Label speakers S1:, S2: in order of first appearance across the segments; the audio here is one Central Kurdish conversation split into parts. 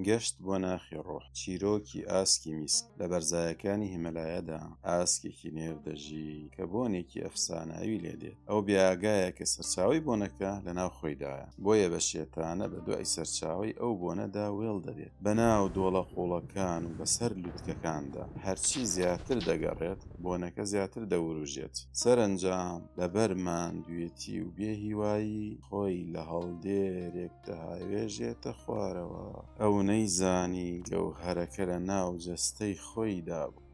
S1: گەشت بۆ ناخی ڕۆح، چیرۆکی ئاسکی میسک، لە بەرزایەکانی هیمەلایەدا ئاسکێکی نێر دەژی کە بۆنێکی ئەفساناوی لێ دێت، ئەو بێئاگایە کە سەرچاوەی بۆنەکە لەناو خۆیدایە، بۆیە بە شێتانە بە دوای سەرچاوەی ئەو بۆنەدا وێڵ دەبێت، بەناو دۆڵە قووڵەکان و بەسەر لوتکەکاندا، هەرچی زیاتر دەگەڕێت بۆنەکە زیاتر دەوروژێت، سەرەنجام لەبەر ماندوێتی و بێ هیوایی خۆی لە هەڵدێرێک دەهاوێژێتە خوارەوە. ئەو نەیزانی گەوهەرەکە لە ناو جەستەی خۆیدا بوو.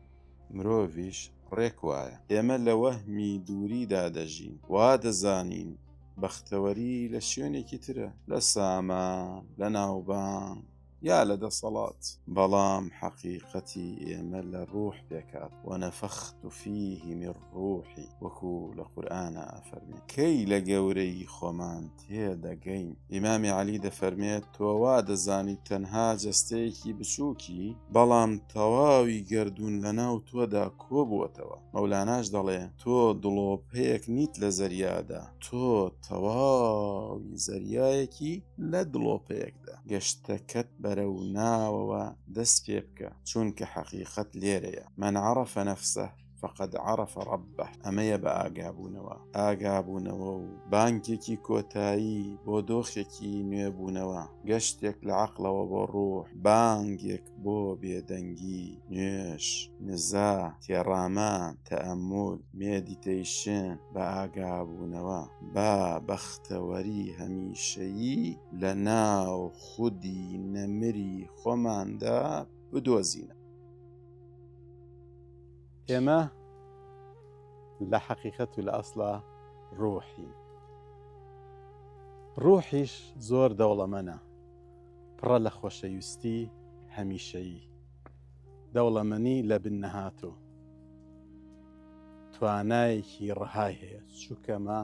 S1: مرۆڤیش ڕێک وایە. ئێمە لە وەهمی دووریدا دەژین. وا دەزانین بەختەوەری لە شوێنێکی ترە، لە سامان، لە ناوبانگ، یا لە دەسەڵات. بەڵام حەقیقەتی ئێمە لە ڕوح پێکهات، ونفخت فیه من روحی، وەکو لە قورئانا ئەفەرمێ. کەی لە گەورەیی خۆمان تێدەگەین؟ ئیمامی عەلی دەفەرمێت، تۆ وا دەزانیت تەنها جەستەیەکی بچووکی، بەڵام تەواوی گەردوون لەناو تۆدا کۆبووەتەوە. مەولاناش دەڵێ، تۆ دڵۆپەیەک نیت لە زەریادا، تۆ تەواوی زەریایەکی لە دڵۆپەیەکدا. گەشتەکەت بەرەو ناوەوە دەست پێ بکە، چونکە حەقیقەت لێرەیە، من عرف نفسە فقد عرف ربه، ئەمەیە بە ئاگابوونەوە، ئاگابوونەوە و بانگێکی کۆتایی بۆ دۆخێکی نوێبوونەوە، گەشتێک لە عەقڵەوە بۆ ڕوح، بانگێک بۆ بێدەنگی، نوێژ، نزا، تێڕامان، تەئەمول، meditation، بەئاگابوونەوە، با بەختەوەری هەمیشەیی لە ناو خودی نەمری خۆماندا بدۆزینەوە.
S2: ئێمە لە حەقیقەت و لە ئەسڵا ڕوحین. ڕوحیش زۆر دەوڵەمەنە. پڕە لە خۆشەویستی هەمیشەیی، دەوڵەمەنی لە بن نەهاتوو، توانایەکی ڕەهای هەیە، چوکەمە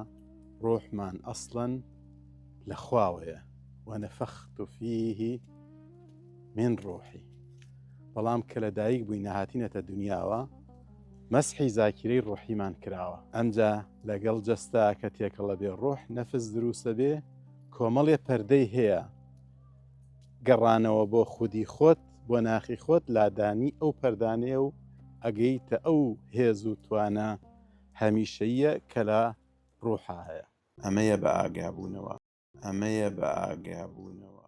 S2: ڕۆحمان ئەسڵەن لە خواوەیە، ونفخت فیه من روحی، بەڵام کە لە دایک بووین نەهاتینەتە دنیاوە مەسحی زاکیرەی ڕۆحیمان کراوە، ئەمجا لەگەڵ جەستە کە تێکەڵە بێ ڕۆح نەفس دروسە بێ، کۆمەڵێ پەردەی هەیە گەڕانەوە بۆ خودی خۆت بۆ ناخی خۆت لادانی ئەو پەردانەیە و ئەگەیتە ئەو هێز و توانا هەمیشەییە کە لە ڕوحا هەیە.
S1: ئەمەیە بە ئاگابوونەوە. ئەمەیە بە ئاگابوونەوە.